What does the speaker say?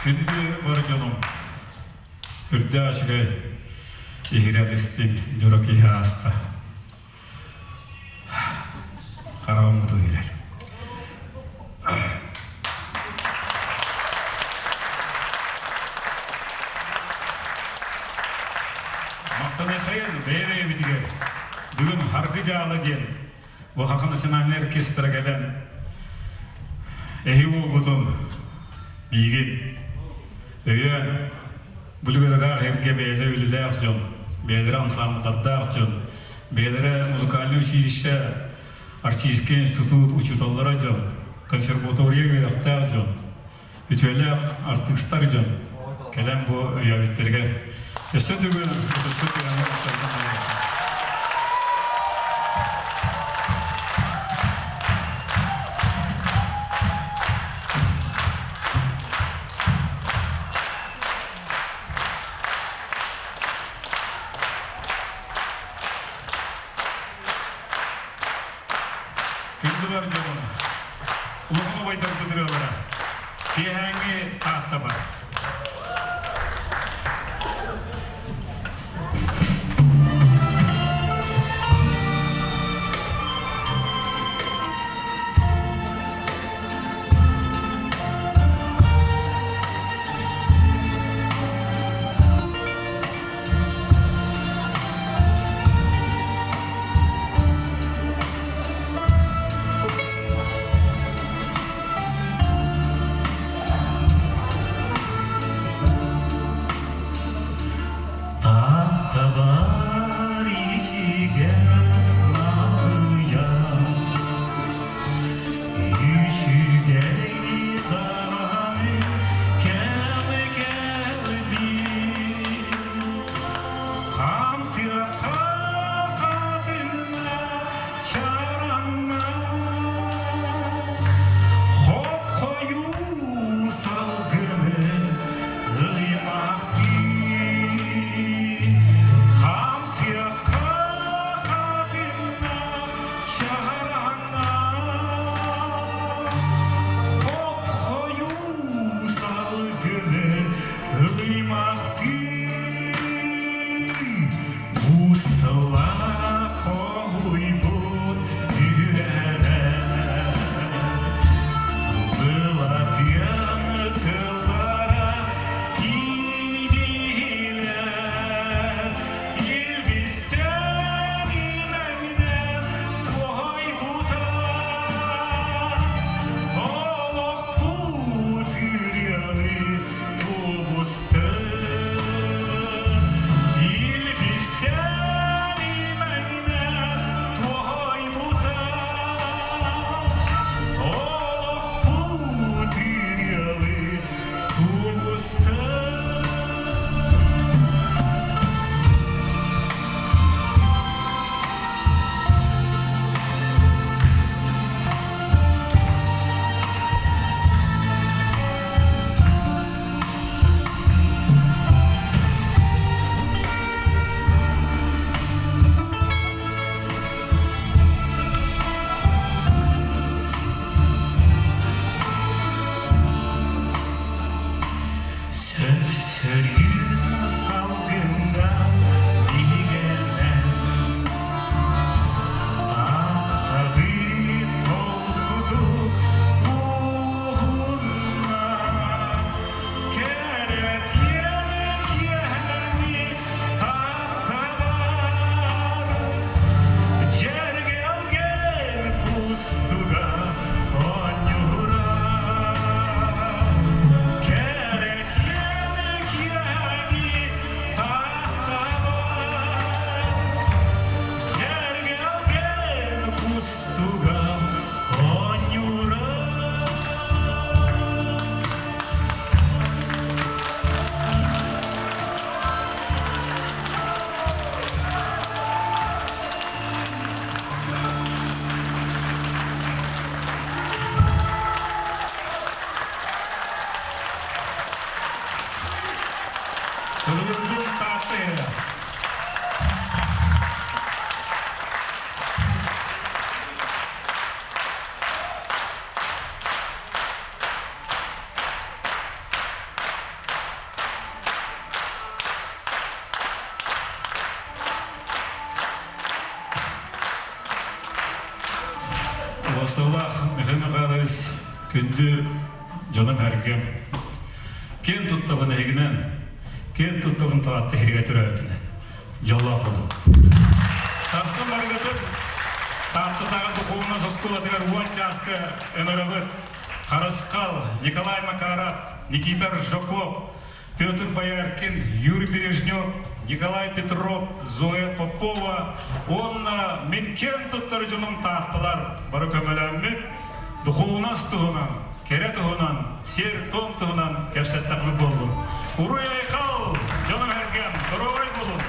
Күндү бар дьонум, үрдээх үчүгэй иһирэх истиҥ дьоро киһи ааста. Хараҕым ытыы киирэр. Махтаныахайын бэйэ-бэйэбитигэр бүгүн Харгы дьаала диэн Саха национальнай оркестра кэлэн эһи уолгутун миигин өйөөн бүлүгүрүгаах эргэ бэйэлэрэ үлэлээх дьон, бэйэлэрэ ансамбллардаах дьон, бэйэлэрэ музыкальнай училище, артистский институт учууталлара дьон, консерватория үөрэхтээх дьон, үтүөлээх артыыстар дьон кэлэн бу өйөөбүттэригэр өссө төгүл ытыспыт түгэҥҥэ махталбын. Күндү бар дьонум, улахан убайдарбыт ырыалара киэһээҥҥи Таатта бар. Тааттабар исигэс лапыйа Үчүгэй даҕаны кэм-кэлбит Хамсыахха хатыҥна чараҥна Хоп-хойуу салгыны ыймахтыы Хамсыахха хатыҥна чараҥна Хоп-хойуу салгыны ыймахтыы Усталаах хоһуйбут үөрэ Былатыан тыллара тиийдилэр Илбистэн имэҥнэн туойбута Олохпут ырыалыы тубустун Илбистэн имэҥнэн туойбута Олохпут ырыалыы тубустун. Сөп-сөрүүн салгыҥҥа биһигэнэн Таптабыт холкутук уһунна Кэрэтиэн киэһэни таптабар Дьэргэлгэн кустуга оонньуура Кэрэтиэн киэһэни таптабар Дьэргэлгэн кустуга оонньуура. Тылыбырдын Таатта иһэ. Убаастабылаах Михаил Михайлович, күндү дьонум-сэргэм, киэн туттабын эһигинэн, киэн туттабын Таатта иһиригэ төрөөбүтүнэн. Дьоллоох буолуҥ. Сарсын барыгытын Тааттатааҕы духуобунас оскуолатыгар 10 чааска ыҥырабыт. Харысхал, Николай Макаров, Никита Ржаков, Петр Бояркин, Юрий Бережнев, Николай Петров, Зоя Попова уонна мин киэн туттар дьонум таатталар бары көмөлөөммүт духуобунас туһунан, кэрэ туһунан, сиэр-туом туһунан кэпсэттэхпит буоллун. Уруй-айхал, дьонум-сэргэм, доруобай буолун!